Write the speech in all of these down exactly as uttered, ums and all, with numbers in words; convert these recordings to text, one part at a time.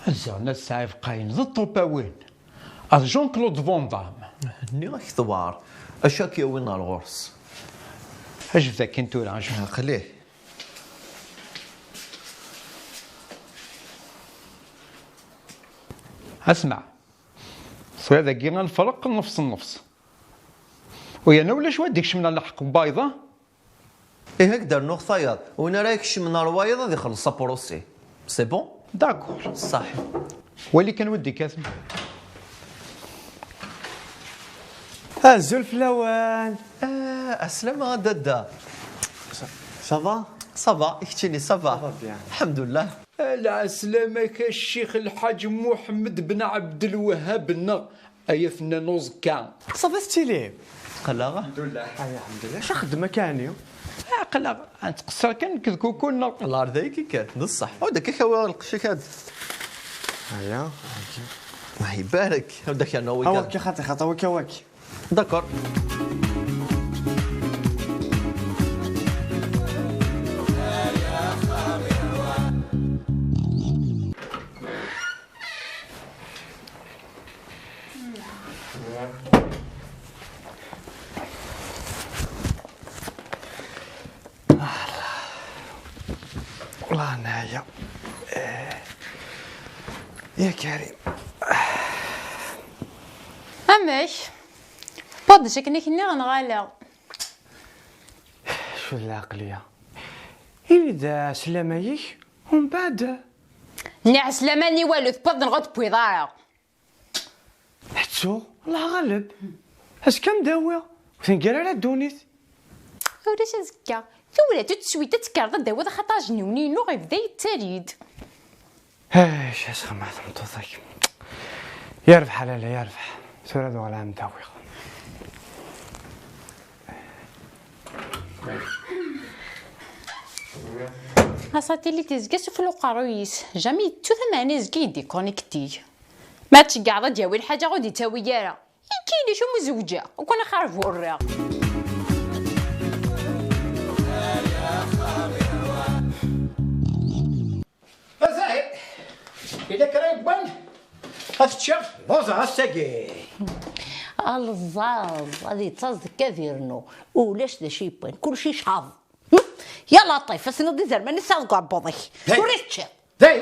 Ziɣen a Sɛid Qayen d ṭṭupawin. A Jean-Claude Van Damme. Nniɣ-ak tewɛer. Acu ak-yawin ɣer ɣur-s? Ajbed akkin tura, ajbed. Aql-i. Asma, tura dagi ad nefreq nnefs nnefs. U yerna ulac wa d-ikecmen ar lḥeqq n wayeḍ-a? Ih, ad k-d-rnuɣ tayeḍ. Win ara ikecmen ar wayeḍ ad ixelleṣ apṛusi. C'est bon? D'accord. Ṣaḥ. Wali kan wi d-ikkaten. Azul fell-awen. Ah, ɛeslama a dadda. Ça, ça va? Ça va, i keččini, ça va? Ça va bien. Lḥemdullah. Lɛeslama-k a ccix Lḥaǧ Muḥemmed ben Ɛebdelwehhab-nneɣ, ay afennan uẓekka. Ça va tettili? Aql-aɣ. Lḥemdullah. Ay, lḥemdullah. Acu xeddem akka ɛni? Aql-aɣ, ad nettqeṣṣir kan nekk d kuku-nneɣ. Lɛerḍ-agi kan, d ṣṣeḥ. Ur d akka kawi lqecc-ik ad. Aya. Allah ibarek. Ur d akka nawi kan. Awak xaṭi, xaṭi, awak, awak. D'accord. Wallah neɛya. Eh. Ya Karim. Amek? Tewwiḍ-d akken i k-nniɣ neɣ ala? Cfu d lɛeqliya. Ini-d ɛeslama-ik, umbeɛd. Nniɣ ɛeslama-nni walu, tewwiḍ-d neɣ ur tewwiḍ ara? Ḥettu, Allah ɣaleb. Azekka ad m-d-awiɣ. Ur tenger ara ddunit. Ulac azekka. Tura ur teswi ad tekkreḍ ad d-tawiḍ axaṭer ajenniw-nni-inu yebda yettali-d. Ay, asxemma tameṭṭut-agi. Yerbeḥ a lalla, yerbeḥ. Tura ad uɣaleɣ ad m-d-awiɣ. Asaṭili tezga sufella uqerruy-is, jamais yettu tameɛna yezga yeddikonekti. Ma tceggɛeḍ ad d-yawi lḥaǧa ur d-yettawi ara. Ikki-d acu mu zewǧeɣ, ukun axerbu rriɣ. Azay, yella kra yewwan? Ad ččeɣ, luẓeɣ ass-agi. Alẓaẓ, ad yettaẓ deg ad yernu. Ulac d acu yewwan, kulci yecɛaḍ. Ya Laṭif, ass-nni d izerman i tesɛiḍ deg uɛebbuḍ-ik. Hey. Ur i teččiḍ. Hey!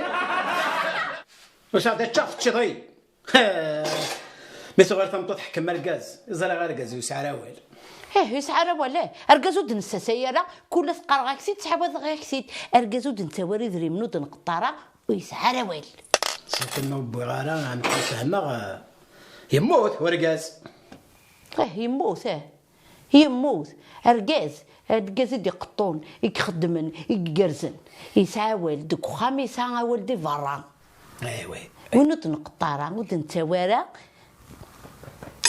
Ur sɛiɣ d ččeɣ teččiḍ-iyi. Mi tuɣal tameṭṭut tḥekkem argaz, ẓriɣ argaz ur yesɛi ara awal. Ih, ur yesɛi ara awal, eh. Argaz ur d-nessasay ara, kul la teqqareɣ-ak-t-id, ttɛawadeɣ-ak-t-id. Argaz ur d-nettawi ara idrimen, ur d-neqṭ ara, ur yesɛi ara awal. Sakin ma ur wwiɣ ara, ɛemmi fehmeɣ, eh, yemmut urgaz. Ih, yemmut, eh. Yemmut. Argaz, argaz i d-iqeṭṭun, i ixeddmen, i igerrzen. Yesɛa awal deg uxxam, yesɛa awal di berra. Aywa. Win ur d-neqṭ ara, ur d-nettawi ara,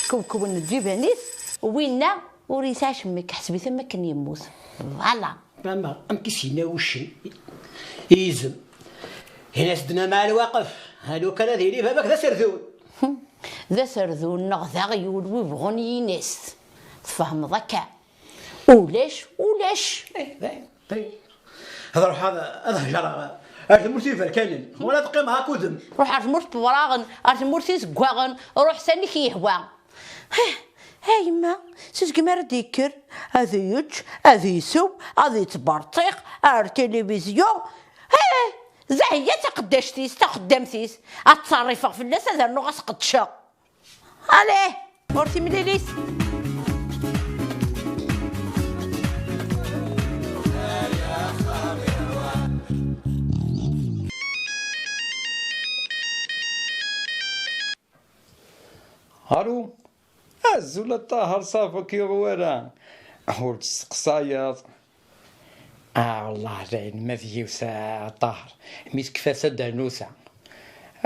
kewkwen lǧiban-is, winna ur yesɛi acemma, yeḥseb-it am akken yemmut. Voilà. Ama amek i s-yenna wuccen i yizem? Ini-as-d: "Nna mɛa lwaqef, a lukan ad yili baba-k d aserdun." D aserdun neɣ d aɣyul wi bɣun yini-as. Tfehmeḍ akka? Ulac, ulac. Eh, dayen, dayen. Ad ruḥeɣ ad, ad hejreɣ ar tmurt iberkanen, wala ad qqimeɣ akked-m. Ruḥ ar tmurt n Wraɣen, ar tmurt izeggaɣen, ruḥ sani k-yehwa. Hih, a yemma, s usegmi ara d-yekker, ad yečč, ad isew, ad yettberṭiq ar tilivizyu. Hih, Zahya d taqeddact-is, taxeddamt-is, ad ttṣerrifeɣ fell-as, ad rnuɣ ad s-qeddceɣ. Allez, ɣur timlilit. Alu, azul a Ṭaher, ṣafa k-yuɣ wara, ur d-testeqsayeḍ. Ah, wellah dayen ma d yiwet a Ṭaher, mi tekfa tadernut-a.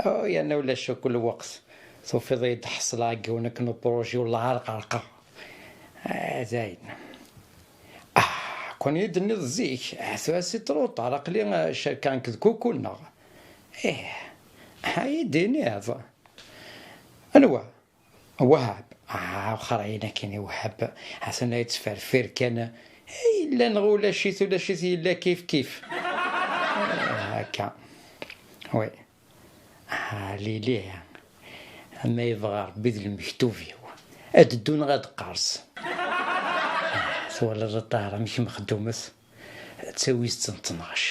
Oh, yerna ulac akk lweqt, tufiḍ-iyi-d ḥeṣleɣ deg yiwen akken upṛuji, wellah ar ɣerqeɣ. Ah, dayen. Ah, kun iyi-d-tenniḍ zik, ah, tura c'est trop tard, aql-i, ah, cerkeɣ nekk d kuku-nneɣ. Ih, ah, iyi-d-tiniḍ. Anwa? Wahab. Ah, wexxer ayen akken i Wahab. Atan la yettferfir kan. Yella neɣ ulac-it, ulac-it, yella kif kif. Ah, akka. Oui. Ah, lili, ma yebɣa Ṛebbi d lmektub-iw, ad ddu neɣ ad qqers. Ah, twalaḍ a Ṭaher amek mexdumet? D tawist n tnac.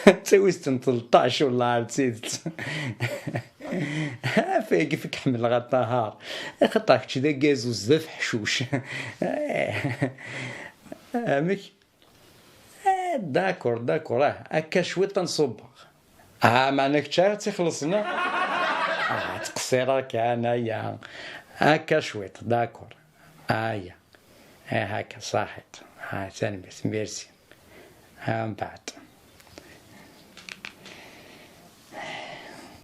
D tawist n tleṭṭac, wellah ar d tidet. Afeg, fek ḥemmleɣ a Ṭaher. Axaṭer kečč d agazuz, d afeḥcuc. Amek? Eh, d'accord, d'accord, ah, akka cwiṭ ad nṣubbeɣ. Ah, meɛna kečč ara tt-ixellṣen, ah? Ah, ttqeṣṣireɣ kan, aya. Akka cwiṭ, d'accord. Aya. Eh, akka, ṣaḥit. Ah, tanemmirt, merci. Ah, mbeɛd.